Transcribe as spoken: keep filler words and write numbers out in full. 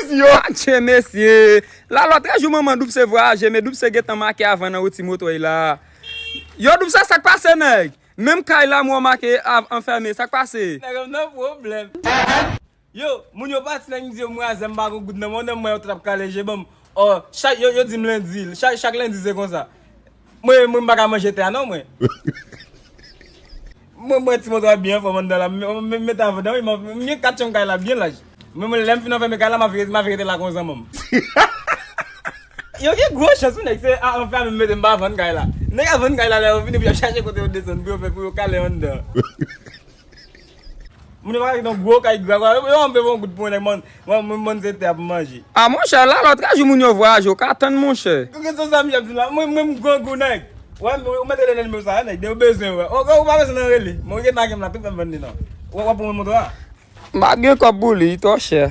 Adje mesye. Lalòt, trè jou manman Doub se vwayaje, men Doub se gentan make avan nan wouti moto la. Yo, Doub, sa sa k pase, nèg? Menm kay la, mwen make anfèmen, sa k pase? Nèg, m nan pwoblèm. Yo, moun yo pati, nèg, m di yo m razè, m pa gon goud nan men, nan mwen yo t ap kale je ban m. Ò, chak, yo, yo di m lendi, chak, chak lendi se konsa. Mwen, mwen, m pa ka manje tè a non, mwen. Mwen, mwen, ti moto a byen anfòm anndan la, m, m, m mete avan dan, wi, m, m gen kat chanm kay la byen laj. Mwen, mwen, lè m fin anfèmen kay la, m ap vire, m ap vire la kon zanmanm. Yo gen gwo chans, wi, nèg, se a, anfèmen m mete, m pa vann kay la. Nèg a vann kay la, lè yo vini, pou yo chache kote yo desann, pou yo fè, pou yo kale anndan. Moun yo pa gen yon gwo kay gra, gra, yo, yo anpe yon gout pou nèg, mwen, mwen, mwen, mwen, se tè ap manje. A, monchè, lalòt trè jou moun yo vwayaje, ou ka tann, monchè. Ou gen sou sa, m ap di la, mwen, mwen, m grangou, nèg. Wè, ou mete le nimewo sa, nèg, de ou bezwen, wè. Ou, ou pa bezwen nan rele. Mwen, ou gen nan gen m la, tout fè m vann li, non. Ou, ou ap pran moto a? M pa gen kòb pou li, li twò chè.